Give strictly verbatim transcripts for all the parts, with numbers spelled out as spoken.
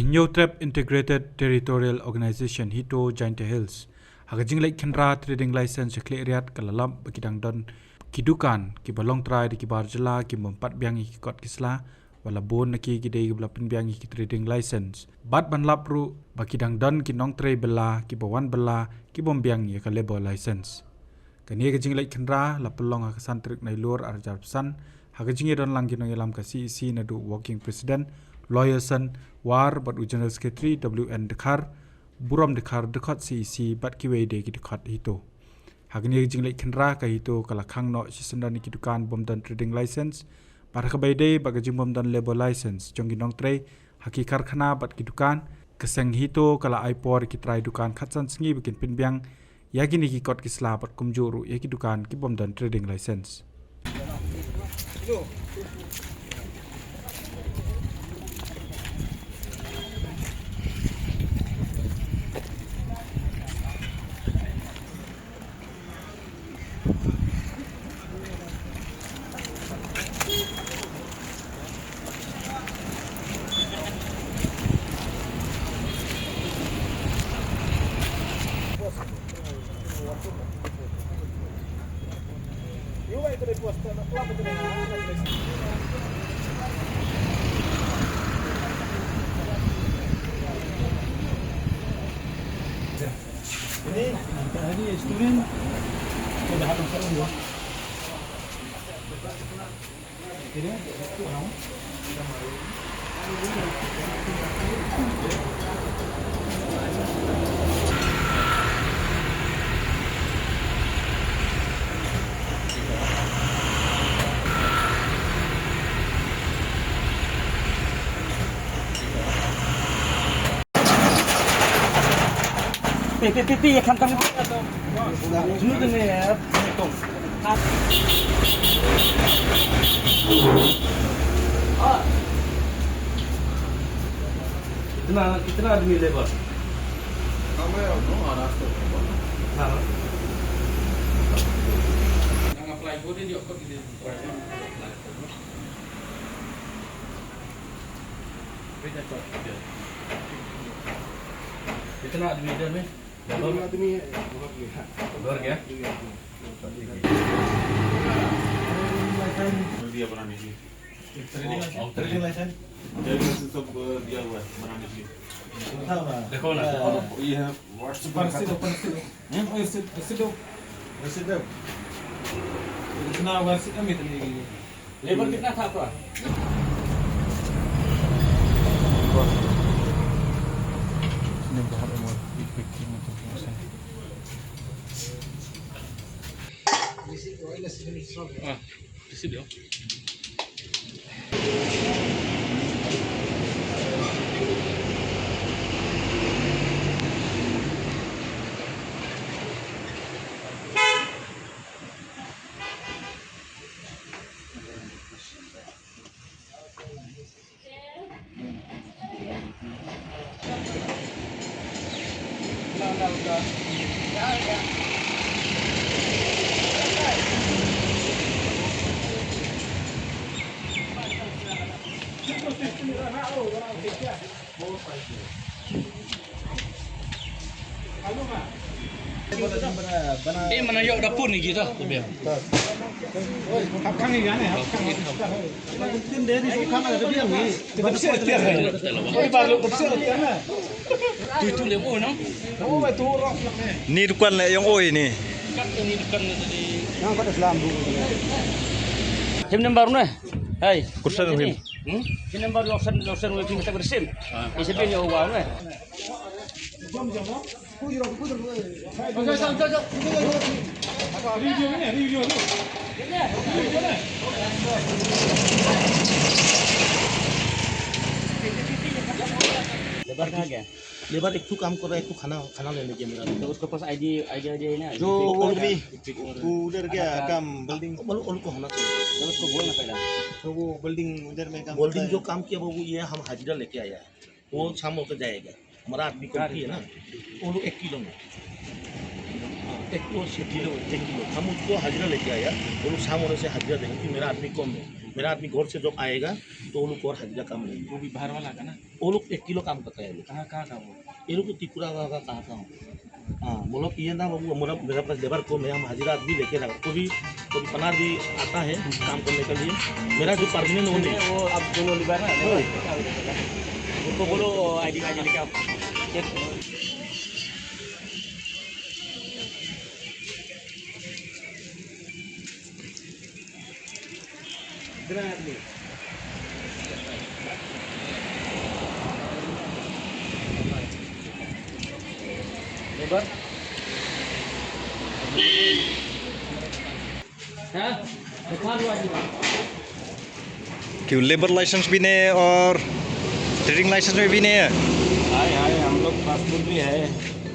Hynñiewtrep Integrated Territorial Organization HITO Jaintia Hills ha ka jingleit khynra trading license sha Khliehriat ka la lap ba ki dang don ki dukan kiba long trai da ki bar jylla ki bym pat biang ïa ki kot ki sla, ba la bun na ki ki dei kiba la pynbiang ïa ki trading license. Bad ban lap ruh ba ki dang don ki nongtrei bylla kiba wan bylla ki bym biang ïa ka labour license. Kane ka jingleit khynra la pynlong ha ka san tarik Nailur ar hajar arphew san ha ka jingïadon lang ki nongïalam ka C E C naduh Working President Lawyer San War bad u General Secretary W N Dkhar, Burom Dkhar dkhot C E C bad kiwei de ki dkhot HITO. Ha kane ka jingleit khynra ka HITO ka la khang noh shisyndon ïa ki dukan bym don trading license bad ha kaba ïadei bad ka jingbym don labour license jong ki nongtrei ha ki karkhana bad ki dukan, ka seng HITO ka la ai por ïa ki trai dukan khatsan sngi ba kin pynbiang ïa kine ki kot ki sla bad kumjuh ruh ïa ki dukan ki bym don trading license. Ini, ini student, sudah habis semua. Pi, pi, pi, pi, ya khamtam. Junu de ne, ya. कितना, कितना आदमी लेबर? हमें, नो, आराम से। हाँ। कितना आदमी इधर में? दो आदमी है, बहुत गया। दो गया? दिया बनाने के लिए। ट्रेडिंग लाइसेंस? ट्रेडिंग लाइसेंस सब दिया हुआ है बनाने के लिए। देखो ना। ये है WhatsApp। ऊपर से, ऊपर से। हम्म? ये सिर्फ, सिर्फ दो। सिर्फ दो। इतना हुआ, सिर्फ हम इतने के लिए। लेबर कितना था आपका? हाँ, receipt दो। Eh, mana yok dapur ni kita, tapi. Ni dukan le yong oi ni. Him number ne? Hai. Kursan him. Hmm? Him number loksan loksan wei pin tak bersin. Isa bin ya wa ne. लेबर कहाँ गया? लेबर एक ठो काम कर रहा है, एक ठो खाना, खाना लेने गया मेरा। तो उसके पास आईडी, आईडी, आईडी है ना? जो वो भी, वो उधर गया काम, वेल्डिंग। वो लोग, वो लोग को होना चाहिए। तो उसको बोलना पहला। तो वो वेल्डिंग उधर में काम करता है। वेल्डिंग जो काम किया वो, वो ये हम हाजिरा लेके आया है। वो शाम होकर जाएगा। हमारा आदमी कम है ना, वो लोग एक किलो में। हाँ, एक किलो से किलो, एक किलो। हम उसको हाजिरा लेके आया, वो लोग शाम होने से हाजिरा देंगे, क्योंकि मेरा आदमी कम है। मेरा आदमी घर से जब आएगा, तो वो लोग को और हाजिरा कम लेंगे। वो भी बाहर वाला का ना? वो लोग एक किलो काम करता है, ये लोग। कहाँ, कहाँ का वो? ये लोग तो त्रिपुरा का, का, कहाँ का हो? हाँ, बोलो कि ये ना बाबू, हमारा, मेरा पास लेबर कम है, हम हाजिरा आदमी लेके रखा। कभी, कभी पनार भी आता है काम करने के लिए। मेरा जो परमानेंट वो नहीं। वो आप दोनों लेबर है, हाँ। उनको बोलो, आईडी, आईडी लेके आप। क्यों, लेबर लाइसेंस भी नहीं है और ट्रेडिंग लाइसेंस में भी नहीं है? हाय, हाय, हम लोग पासपोर्ट भी है।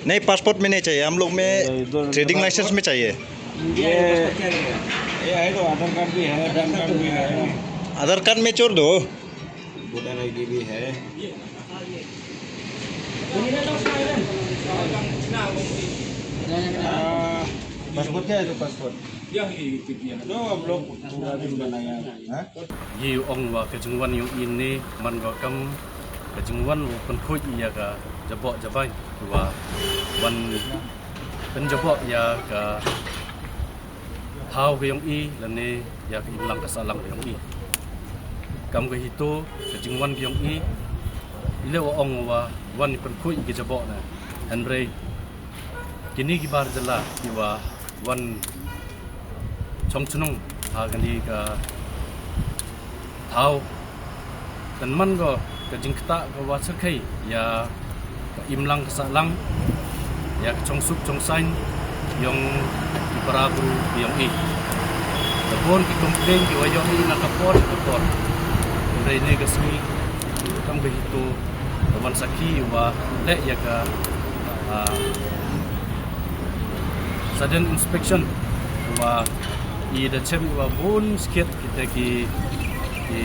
नहीं, पासपोर्ट में नहीं चाहिए, हम लोग में इधर ट्रेडिंग लाइसेंस में चाहिए। ये, ये है तो आधार कार्ड भी है, पैन कार्ड भी है। आधार कार्ड में छोड़ दो। वोटर आईडी भी है। आ, पासपोर्ट क्या है तो पासपोर्ट? जो हम लोग पूरा दिन बनाया है। हाँ? Ïa ong wa ka jingwan ïong i ne man ka kam ka jingwan u pynkhuid ïa ka jaboh jabai wa wan pynjaboh ïa ka thaw ka ïong i lane ïa ka imlang ka sahlang ka ïong i. Kam ka hito ka jingwan ka ïong i, i leh wa ong wa wan i pynkhuid i ka jaboh na. Hynrei kini ki bar jylla ki wa wan chong chnong ha kani ka thaw. Kan man ko ka jingktah ka wa syrkhei ïa ka imlang ka sahlang, ïa ka chongsuk chongsaiñ ïong ki para bru ïong i. Ka bun ki complain ki wa ïong i na ka por ka por. Hynrei ne ka sngi kam ka hito ka wan sakhi wa leh ïa ka, ah, sudden inspection wa i da chem wa bun skit kita ki, ki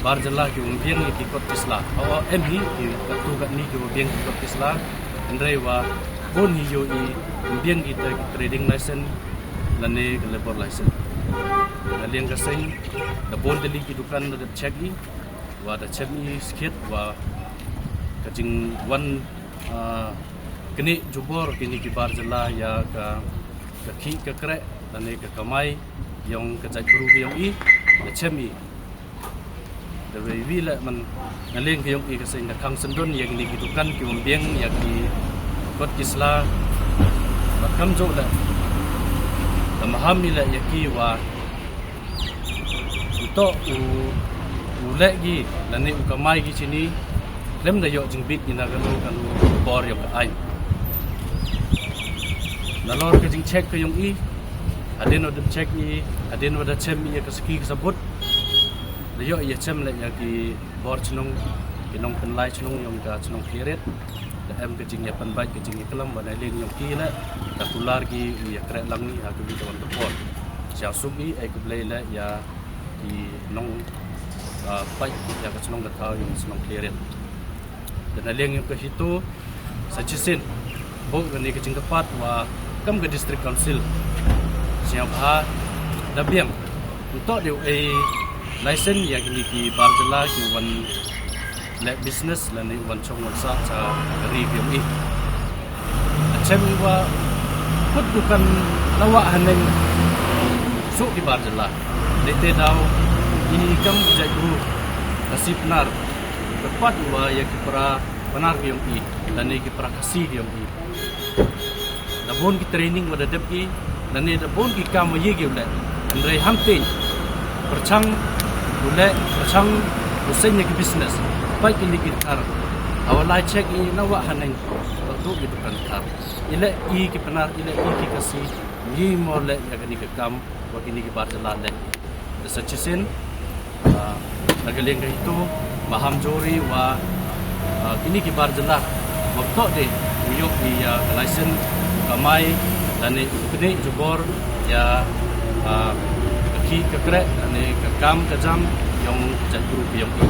bar jylla ki um biang ki kot ki sla. O, em hi ki katu katni ki um biang ki kot ki sla. Hynrei wa bun hi ïoh i um biang kita ki trading license lane ka labour license. Na liang ka seng da bun tylli ki dukan da dep check i wa da chem i skit wa ka jingwan, ah, knieh jubor kini ki bar jylla ïa ka, ka khih ka kreh lane ka kamai ïong ka jaitbru ka ïong i da chem i. Da wei wi leh man na liang ka ïong i ka seng da khang syndon ïa kini ki dukan ki um biang ïa ki kot ki sla. Bad kamjooh leh da maham i leh ïa ki wa u toh u, u leh ki lane u kamai ki chini khlem da ïoh jingbit i na kano kano ka bor ïong ka aiñ. Nalor ka jingcheck ka ïong i, hadien wa da check i, hadien wa da chem i ïa ka sakhi ka sabut, da ïoh ïa chem leh ïa ki bor chnong, ki nongpynlai chnong ïong ka chnong Khliehriat. Da em ka jingïapynbeit ka jingïaklam wa na liang ïong ki leh da kular ki u ïakreh lang i ha ka wi ka wan ka por. Sha suk i ai khublei leh ïa ki nong, ah, peit ïa ka chnong ka thaw ïong ka chnong Khliehriat. Da na liang ïong ka hito sa chisien bok kane ka jingkyrpad wa kam ka District Council sngewbha da biang. Ntok dei u ai license ïa kini ki bar jylla ki wan leh business lane wan chong wan sah cha ka ri ka ïong i. Chem i wa kut dukan na wah haneng suk ki bar jylla. Dei te daw i kam ki jaitbru Khasi Pnar kyrpad wa ïa ki para Pnar ka ïong i lane ki para Khasi ka ïong i. Da bun ki training wa da dep ki, lane da bun ki kam wa ye ki u leh. Hynrei ham teng pyrchang u leh, pyrchang u seng ïa ki business. Peit kini ki dkhar. Hawa lai check i na wah haneng. Wa tu ki dukan dkhar. I leh i ki Pnar, i leh i ki Khasi. Ngi mo leh ïa kani ka kam wa kini ki bar jylla leh. Da sa chisien, ah, na ka liang ka hito, maham juri wa, ah, kini ki bar jylla wa toh dei u ïoh ïa ka license, u kamai lane u knieh jubor ïa, ah, ka khih ka kreh lane ka kam ka jam ïong ka jaitbru ka ïong i.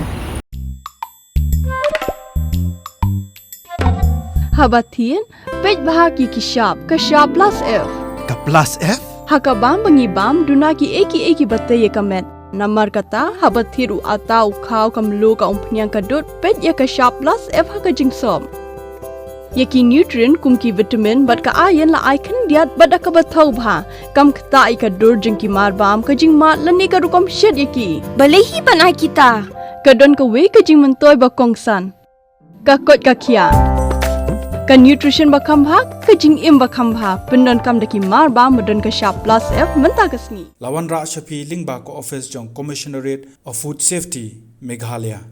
Haba thied, peit bha ki ki shap, ka shap plus F. Ka Plus F? Ha ka bam ba ngi bam, duna ki ei ki ei ki ba tei ïa ka met. Namar kata, haba thied u atta, u khaw, ka mluh, ka umphniang, ka dud, peit ïa ka shap Plus F ha ka jingsop. Ïa ki nutrient kum ki vitamin bad ka iron la ai khyndiat bad da kaba thaw bha. Kam ktah ïa ka dur jong ki mar bam, ka jingmad lane ka rukom shet ïa ki. Balei hi ban ai kita? Ka don kawei ka jingmyntoi ba kongsan. Ka koit ka khiah. Ka nutrition ba kham bha, ka jingim ba kham bha. Pyndonkam da ki mar bam ba don ka shap Plus F mynta ka sngi. La wanrah sha phi lyngba ka office jong Commissionerate of Food Safety, Meghalaya.